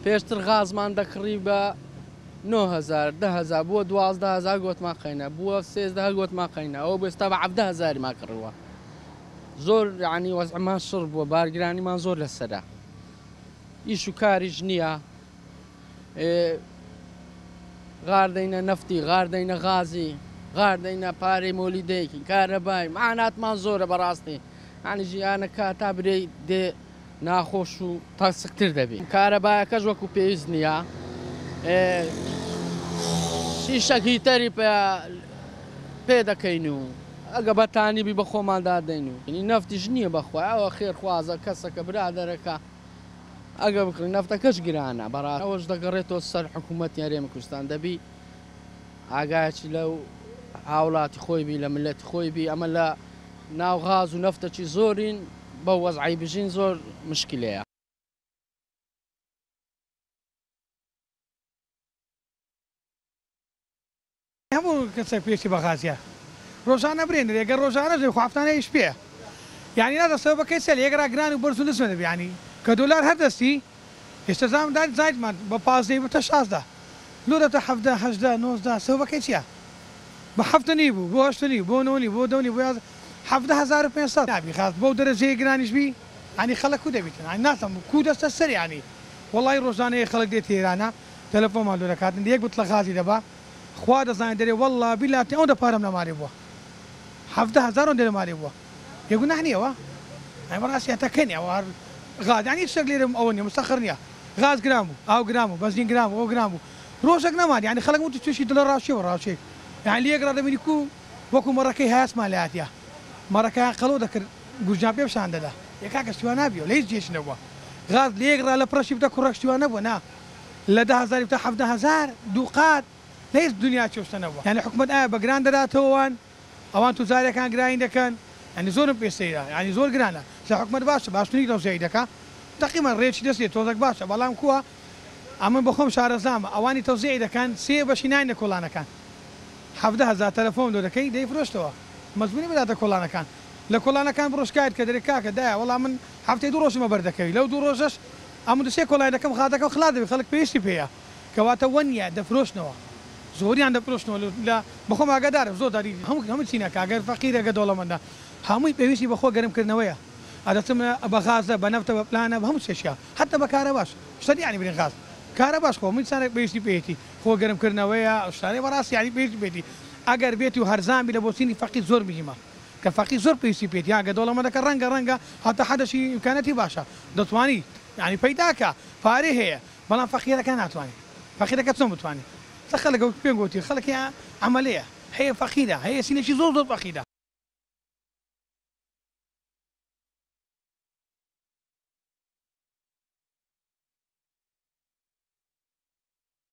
پێشتر غازمان دەکڕی بە 9000، 10000، بووە 12000 گۆتمان قەینە، بووە 13 گۆتمان قەینە، ئەوە بۆ ئێستا بە 17 هەزاریمان کڕیوە. زۆر یعنی وەزعمان شڕ بووە، بارگرانیمان زۆر لەسەرە، ئیش و کاریش نییە، غار دەینە نەفتی، غار دەینە غازی، غار دەینە پارەی مۆلیدەیەکی کارەبای، معاناتمان زۆرە بەڕاستی. یعنی ژیانەکە تا برێی دێ ناخۆش و تەسکتر دەبی. کارەبایەکەش وەکو پێویست نییە، شیشەک هیتەری پێ دەکەین و ئەگە بەتانی بی بە خۆمان دادەین و نەفتیش نییە بەخوای، ئەوە خێرخوازە کەسەکە برادەرەکە ئەگە بکڕین نەفتەکەش گرانە بەڕاست. ئەوەش دەگەڕێتەوە سەر حکوومەتی هەرێمی کوردستان، دەبی ئاگایەکی لەو هاوڵاتی خۆی بی، لە ملەتی خۆی بی. ئەمە لە ناو غاز و نەفتەکی زۆرین بەو وەزعی بژین زۆر مشکلەیە. هەموو کەسێک پێویستی بە غازیە ڕۆژانە برێنرێ، گەر ڕۆژانەش نەبێ خۆ هەفتانە ئیش پێیە، یانی نازانم سەبەبەکەی چیە لە یەک ڕا گران و بەرز و نزمە دەبێ، یانی کە دۆلار هەر دەستی ئێستا زام داری زایدمان بە پازدەی بتە 16 لۆ دەتە 17 18 19، سەبەبەکەی چیە؟ بە هەفتە نیو بوو بۆ هەشت نیو بۆ نۆ نیو بۆ دە نیو بۆ 11 17,500 نابی غاز بەو دەرەجەیە گرانیش بی، یانی خەڵک کو دەبیتن، یانی نازانم کو دەستە سەر، یانی وەڵی ڕۆژانەیە خەڵک دێ تێرانە تەلەفۆنمان لۆ دەکاتن یەک بتڵە غازی دەبا، خوا دەزانێ دەرێ وەڵا بیلا تی ئەوەندە پارەم لە مالێ بووە 17,000 ئەوەندە لە مالێ بووە یە گوناح نییە وا؟ یانی بەڕاستی هەتا کەنی ئەوە هەر غاز یانی هیچ شتێک لێرە ئەوە نییە مستەقر نییە غاز گران بوو ئاو گران بوو بەنزین گران بوو ئەوە گران بوو ڕۆژێک نەمان یانی خەڵک وتی تووشی دڵە ڕاوچێ بوو ڕاوچێ یانی لە یەک ڕا دەبینی کوو وەکوو مەڕەکەی هەیاسمان لێ هاتیە مەڕەکەیان قەڵەو دەکرد گورجیان پێ پیشان دەدا ئێ کاکە شتی وا نابیەوە لە هیچ جێیش نەبووە غاز لە یەک ڕا لە پڕەشی بتە کوڕەک شتی وا نەبووە نا لە 10,000 تا 17,000 دووقات لە هیچ دنیا چێشتە نەبووە یانی حکومەت ئایا بە گران دەداتەوە وان ئەوان توجارەکان گرانی دەکەن یانی زۆرم پێ سەیرە یانی زۆر گرانە سە حکومەت باشە باشترین تەوزیعی دەکا تەقریبەن ڕێکی دەست تۆزەک باشە بەڵام کووە ئەمن بەخۆم شارەزامە ئەوانی تەوزیعی دەکەن سێ بەشی ناینە کۆڵانەکان 17,000 تەلەفۆن لۆ دەکەی دەیفرۆشتەوە مەجبوری بداتە کۆڵانەکان لە کۆڵانەکان بڕۆ شکایەت کە دەرێ کاکە دایە وەڵا من هەفتەی دوو ڕۆژمە بەردەکەوی لەو دوو ڕۆژەش ئەمن دوو سێ کۆڵای دەکەم غازەکەم خلاس دەبێ خەڵک پێویستی پێیە کەواتە وەنیە دەفرۆشنەوە زۆریان دەفرۆشنەوە لە بەخۆم ئاگادارم زۆر داری هەموو هەموو چینەکە ئەگەر فەقیرە گە دەوڵەمەندە هەمووی پێویستی بە خۆ گەرم کردنەوەیە ئەدەچم بە غازە بە نەفتە بە پلانە بە هەموو شتێکیە حەتتا بە کارەباش شتە یانی برین غاز کارەباش خۆ هەموو ئینسانێک پێویستی پێیەتی خۆ گەرم کردنەوەیە شتانەی بەڕاستی یانی پێویستی پێیەتی ئەگەر بێت و هەرزان بی لە بۆ چینی فەقیر زۆر مهمە کە فەقیر زۆر پێویستی پێیەتی ها گە دەوڵەمەندەکە ڕەنگە ڕەنگە هەتا حەدەشی ئیمکاناتی باشە دەتوانی یانی پەیداکا پارەی هەیە بەڵام فەقیرەکە ناتوانێ فەقیرەکە چۆن بتوانێ سە خەڵک ئەو پێم گۆتی خەڵک هەیە عەمەلەیە هەیە فەقیرە هەیە سینێکی زۆر زۆر فەقیرە.